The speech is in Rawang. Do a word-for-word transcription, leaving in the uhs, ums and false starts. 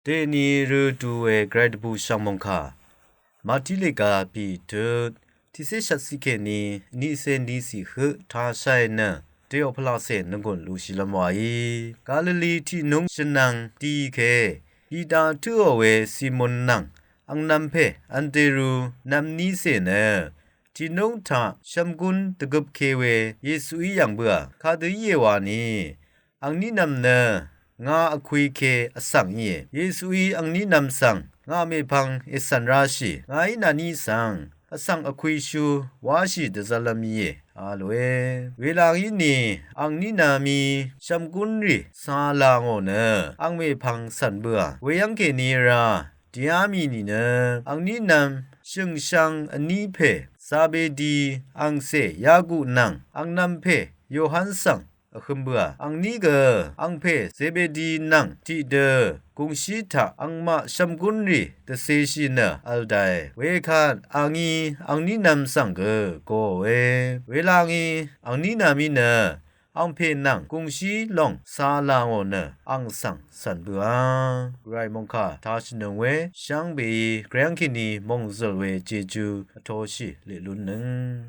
Dèní rø du we gvray dvbù shv̀ng mòngkà Màtí lèga pì tut tiqcé shvtciq kèní vníqcé vníciq høq tashá è nø dèò pvlaqcè nvgùn lushìlv́m wàí. Galili tiqnúng shvnvng dì kè Pita tǿò we Simon nvng angnv̄m pè Anderu nv̄m nícè nø tiqnúng taq shvmgún dvgøp ke we Yesuí yv̀ng bǿà. Kadø íe wani, angní nv̄m nø ngà vkwì ke vsvng íe. Yesuí angní nv̄m svng, ngà mèpvng ècv̀n ráshì, ngàí nàní svng vsvng vkwìshú wáshì dvzv̄llv́m íe, a lòe. Welangí ni angní nv̄m í shvmgúnrì cā là ngò nø ang mèpvng cv̀n bǿà. Weyv́ng kèní rá dìá mì nìnø angní nv̄m shø̀ngshv̄ng vní pè Zabedi angcè Yaku nvng angnv̄m pè Yohan svng vhø̄m bǿà. Angní gø angpè Zebedi nvng tiqdø gùngshí taq angmaq shvmgúnrì dvcēshì nø v̄l dāe. Wekvt angí angní nv̄m svng gø gòòe. Welangí angní nv̄m í nø angpè nvng gùngshí lòng cā là ngò nø ang svng cv̀n bǿà. Gvray mòngkà tashvnøng we shvngbeí gvray yv́ng kèní mòngzø̀l we jejú vtoshì leq lúnnøng.